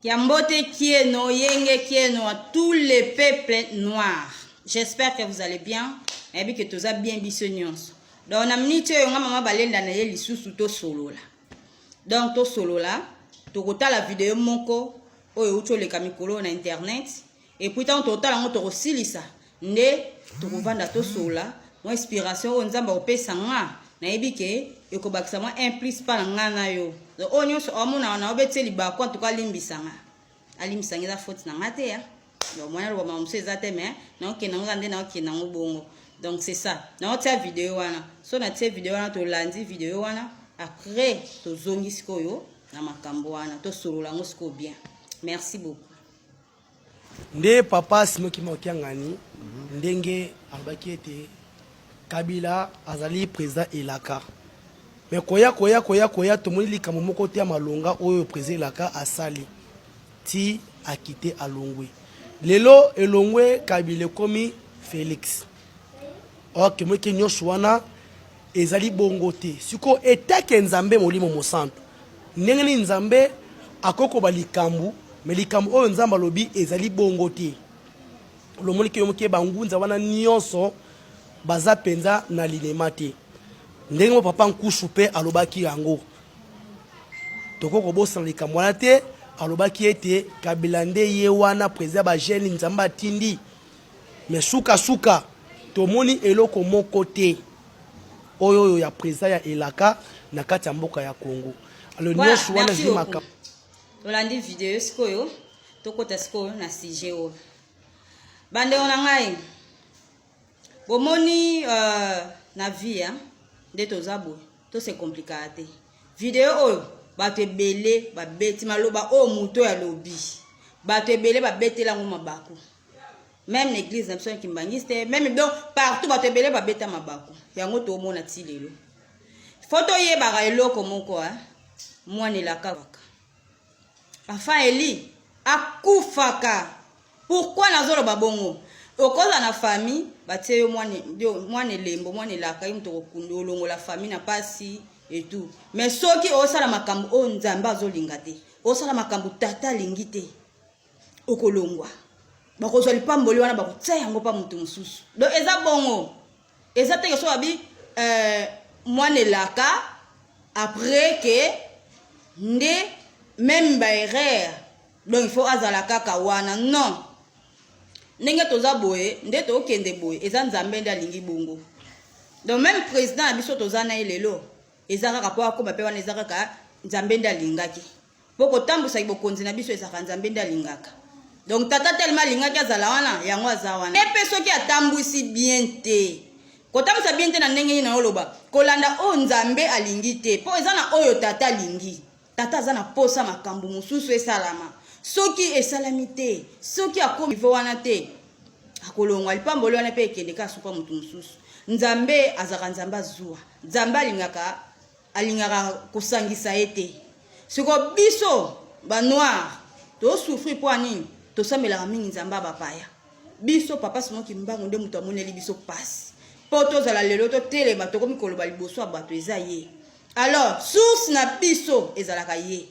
Ya mbote kieno, yenge kieno à tous les peuples noirs. J'espère que vous allez bien. Nayebi que toza bien biso nyonso. Donc na minute oyo nga mama balenda na ye lisusu tosolola. Donc tosolola, tokotala video moko oyo euti oleka mikolo na internet. Et puis ntango tokotala yango tokosilisa nde tokovanda tosolola mwa inspiration oyo Nzambe akopesa nga nayebi ke ekobakisa mwa un plus mpa na nga na yo. Donc oyo nyonso aomonaka na obetie libaku, en tout cas alimbisa nga, alimbisa nga, eza faute na nga te ya. Donc mwana aloba makambo mosusu eza te, mais naokende yango kaka nde naokende yango bongo. Donc c'est ça, naotia video wana. So natie video wana, tolandi video wana, après tozongi sikoyo na makambo wana, tosolola yango sikoyo bien. Merci beaucoup. Nde papa Simon Kimbangu Kiangani, ndenge alobaki ete Kabila azali président elaka, me koya koya koya koya, tomoni likambo moko te ya malonga oyo président elaka asali ti akite alongwe. Lelo elongwe Kabila, ekomi Félix. Ok, moke nyonso wana ezali bongo te. Sikoyo etake Nzambe Molimo Mosantu, ndenge nini Nzambe akokoba likambo, me likambo oyo Nzambe alobi ezali bongo te? Lomoniki yo moke, bangunza wana nyonso baza mpenza na linema te. Ndenge mo papa Nkusu mpe alobaki yango, tokoki kobosana likambo wana te. Alobaki ete Kabila nde ye wana président bajeunes Nzambe atindi, me sukasuka tomoni eloko moko te oyo oyo ya président ya elaka na kati ya mboka ya Congo. Alors Voilà, nyonso wana merci ezali beaucoup. makambo. Tolandi video, sikoyo tokɔta sikoyo na sujet oyo. Bandeko na ngai, bomoni na vie ya nde toza boye, tose komplikaka te. Video oyo bato ebele babeti maloba oyo moto oyo alobi, bato ebele babetela yango mabaku, même na église na biso ya Kimbangiste, même donc partout bato ebele babeta mabaku yango. Toomona ti lelo, fo toyebaka eloko moko, mwana elaka afa eli akufaka. Pourquoi nazoloba bongo? Okoza na famille, batie yo mwana elembo, mwana elaka, ye moto okokunda, olongola famille na pasi et tout. Mais soki osala makambo oyo Nzambe azolinga te, osala makambo tata alingi te, okolongwa, bakozwa lipamboli wana, bakotia yango mpa moto mosusu. Donc eza bongo, eza teke so babi mwana elaka après ke nde même baerreur, donc il faut azala kaka wana. Non, ndenge toza boye, nde tokende boye, eza Nzambe nde alingi bongo. Donc même président na biso toza na ye lelo, eza kaka mpo akóma mpe wana, eza kaka Nzambe nde alingaki mpo kotambwisaki bokonzi na biso, ezalaka Nzambe nde alingaka. Donc tata telema alingaki azala wana, yango aza wana. E mpe soki atambwisi bien te, kotambwisa bien te na ndenge nini naoloba? Kolanda oyo Nzambe alingi te, mpo eza na oyo tata alingi. Tata aza na posa makambo mosusu esalama. Soki esalami te, soki akomi niveau wana te, akolongwa, lipamboli wana mpe ekende kaka suka moto mosusu. Nzambe azalaka Nzambe azuwa, Nzambe alingaka kosangisa ye te. Siko biso banoir tosouffrir mpo nini? Tosambelaka mingi Nzambe ya bapaya. Biso papa Simon Kimbangu nde moto amoneli biso pasi mpo tozala lelo, totelema, tokomi koloba liboso ya bato, eza ye. Alors source na biso ezalaka ye,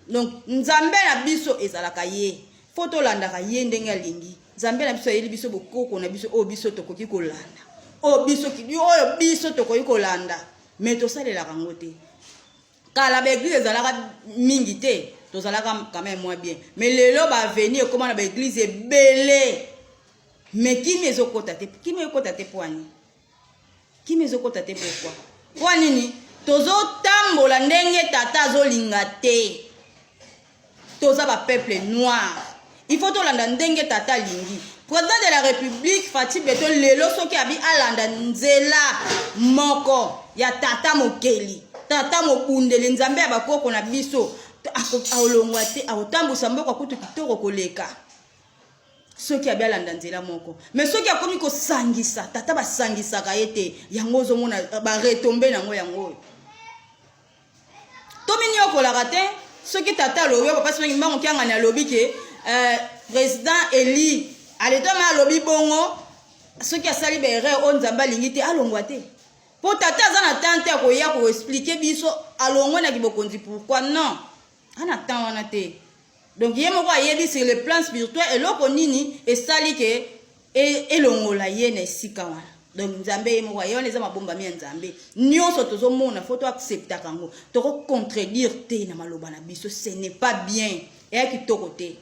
donc Nzambe na biso ezalaka ye, fo tolandaka ye ndenge alingi. Nzambe na biso ayeli biso bokoko na biso oyo biso tokoki kolanda, oyo biso tokoki kolanda, mais tosalelaka yango te. Kala baeglise ezalaka mingi te, tozalaka quand même moins bien, mais lelo baavenir ekóma na baeglise ebele, mais kimi ezokɔta te, kimi ekɔta te. Po ani kimi ezokɔta te? Pourquoi? Mpo nini tozotambola ndenge tata azolinga te? Toza bapeuple noir, il faut tolanda ndenge tata alingi. Président de la République Fatshi Béton lelo, soki abi alanda nzela moko ya tata mokeli, tata mobundeli, Nzambe ya bakoko na biso, akolongwa te, akotambusa mboka kutu kitoko koleka soki abi alanda nzela moko. Mais soki akomi kosangisa, tata basangisaka ye te, yango ozomona baretombées nango yango oyo tominiokolaka te. Soki tata alobi, papa Simon Kimbangu Kiangani alobi ke président eli aletama, alobi bongo, soki asali baerreur oyo Nzambe alingi te, alongwa te, mpo tata aza na temps te akoya koexpliquer biso alongwe na kibokonzi pourquoi. Non, ana temps wana te. Donc ye moko ayebi sur le plan spirituel eloko nini esali ke elongola ye na esika wana. Donc Nzambe ye moko aye wana, eza mabombami ya Nzambe. Nyonso tozomona, fo toacceptaka yango, tokocontredire te na maloba na biso. Ce n'est pas bien, eya kitoko te.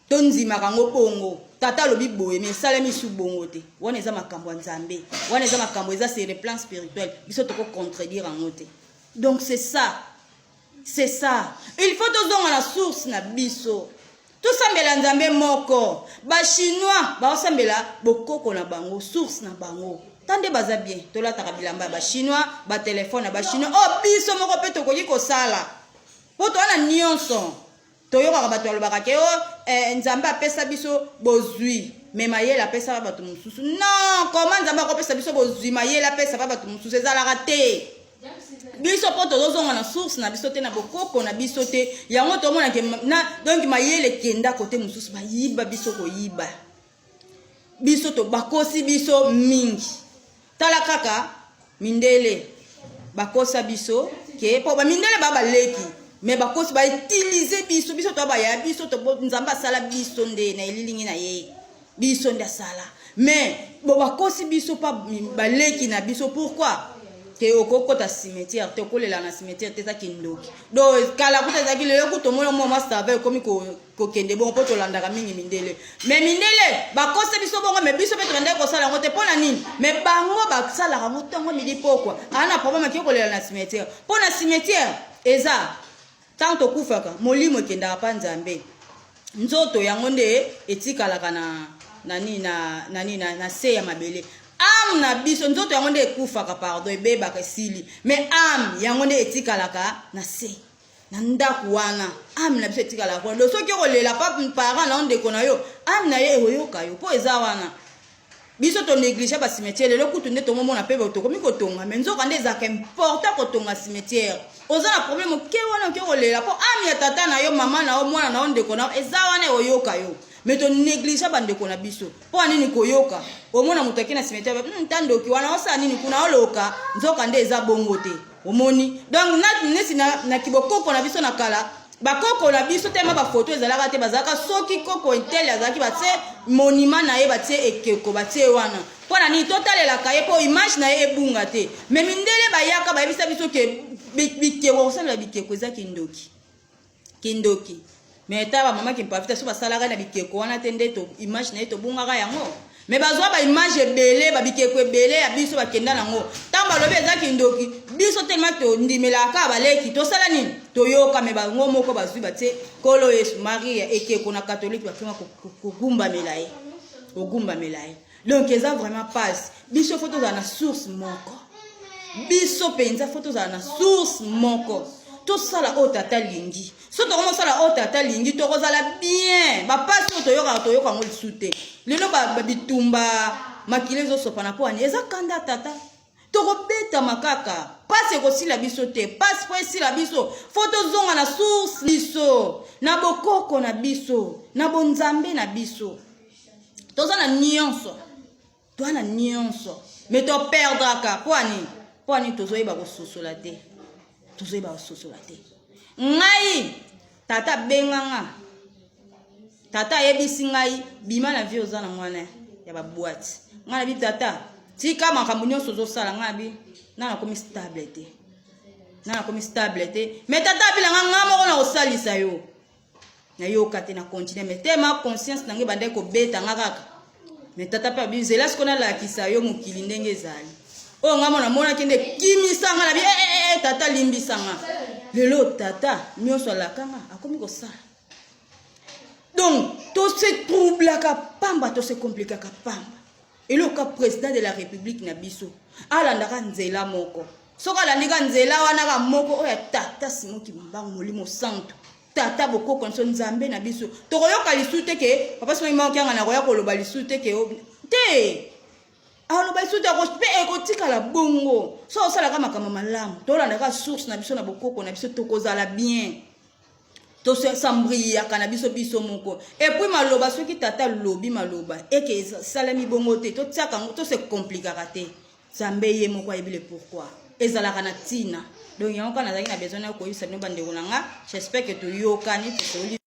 Tondimaka yango bongo. Tata alobi boye, mais esalemi su bongo te. Wana eza makambo ya Nzambe, wana eza makambo eza sur le plan spirituel, biso tokocontredire yango te. Donc c'est ça, c'est ça. Il faut tozonga na source na biso, tosambela Nzambe moko. Bachinois baosambela bokoko na bango, source na bango, ta nde baza bien. Tolataka bilamba ya Bachinois, batelefone ya Bachinois. Oyo biso moko mpe tokoki kosala, mpo toza na nyonso. Toyokaka bato balobaka ke o Nzambe apesa biso bozwi, mais mayele apesaka bato mosusu. Non, koma Nzambe akopesa biso bozwi, mayele apesa pa bato mosusu, ezalaka te. Biso mpo tozozonga na source na biso te, na bokoko na biso te, yango tomonake na donc mayele ekenda kote mosusu. Bayiba biso, koyiba biso to bakosi biso mingi. Tala kaka mindele bakosa biso ke mpo bamindele ba baleki, mais bakosi, bautiliser biso. Biso to baya biso to Nzambe asala biso nde na elilingi na ye, biso nde asala, mais bo bakosi biso mpa baleki na biso. Pourquoi ke okokota cimetière te, okolela na cimetière te? Eza kindoki. Donc kala kuta ezalaki, lelo kuta omona mwa mwa sava ekomi kokende bongo, mpo tolandaka mingi mindele. Mais mindele bakosa biso bongo, mais biso mpe tobandaki kosala yango te. Mpo na nini? Mais bango basalaka yango ntongo, midi, pokwa. Aa na problème akoki kolela na cimetière, mpo na cimetière eza ntango tokufaka, molimo ekendaka mpa Nzambe, nzoto yango nde etikalaka na nani na nani na se ya mabele. Âme na biso, nzoto yango nde ekufaka, pardon, ebebaka, esili, mais âme yango nde etikalaka na se na ndako wana. Âme na biso etikalaka kuna. Donc soki okolela pa parent na yo, ndeko na yo, âme na ye ekoyoka yo, mpo eza wana. Biso tonéglige bacimetière. Lelo kutu nde tomomona mpe tokomi kotonga, mais nzoka nde ezalaka important kotonga cimetière. Oza na problème, oke wana, oke kolela, mpo âme ya tata na yo, mama na yo, mwana na yo, ndeko na yo eza wana, ekoyoka yo. Mais tonéglige bandeko na biso. Mpo ya nini koyoka? Omona moto ake na cimetière, ta ndoki wana osala nini kuna, oloka. Nzoka nde eza bongo te. Omoni, donc neti na kibokoko na biso na kala, bakoko na biso tema bafoto ezalaka te. Bazalaka soki koko intele azalaki, batie monument na ye, batie ekeko, batie wana. Mpo na nini? Totalelaka ye mpo image na ye ebunga te. Mais mindele bayaka, bayebisa biso ke bikeko, kosalela bikeko eza kindoki, kindoki. Mais ta bamama Kimpavita so basalaka na bikeko wana te, nde image na ye tobungaka yango. Mais bazwa baimage ebele, babikeko ebele ya biso, bakenda nango. Ntango balobi eza kindoki, biso telema tondimelaka kaka baleki, tosala nini? Toyoka. Mais bango moko bazwi, batie Nkolo Yesu, Maria, ekeko na Katolike, bakoma kogumbamela ye, kogumbamela ye. Donc eza vraiment passe. Biso fo tozala na source moko. Biso mpenza fo tozala na source moko, tosala oyo tata alingi. So tokomosala oyo tata alingi, tokozala bien. Bapasi oyo toyokaka, toyoka yango lisu te. Lelo bitumba, makili ezosopana, mpo ani? Eza kanda tata. Tokobetama kaka, pasi ekosila biso te. Pasi mpo esila biso, fo tozonga na source biso, na bokoko na biso, na bonzambe na biso. Toza na nyonso, toza na nyonso, mais toperdraka. Mpo ani? Mpo ani? Tozoyeba kososola te, tozoyeba kososola te. Ngai tata abenganga, tata ayebisi ngai: "Bima na vie oza na mwana ya baboîte." Ngai nabi: "Tata, tika makambo nyonso ozosala." Ngai nabi: "Na nakomi stable te, na nakomi stable te." Mais tata abilanga: "Nga moko na kosalisa yo." Nayoka te, na continue, mais te, ma conscience na ngai ebandaki kobeta nga kaka. Mais tata mpe abi: "Zela siko nalakisa yo mokili ndenge ezali." Oyo ngai mona monaki nde kimisa nga. Nabi: "Eh, eh, eh, tata, limbisa nga." Lelo tata nyonso alakanga akomi kosala. Donc tose troublaka pamba, tose compliquaka pamba. Eloko président de la République na biso alandaka nzela moko, soki alandika nzela wana kaka moko oyo ya tata Simon Kimbangu, Molimo Santo, tata bokoko nyonso, Nzambe na biso, tokoyoka lisu te ke papa Simon Kimbangu kianga na koya koloba lisu te ke te, aloba lisu te mpe ekotikala bongo. So osalaka makambo malamu, tolandaka source na biso, na bokoko na biso, tokozala bien. Tosambriyaka na biso, biso moko. Et puis maloba, soki tata alobi maloba eke esalemi bongo te, totiaka yango, tose compliquaka te. Nzambe ye moko ayebi le pourquoi, ezalaka na ntina. Donc yango kaka nazalaki na besoin na koyebisa bino, bandeko na nga. J'espère que toyokani, tosoli.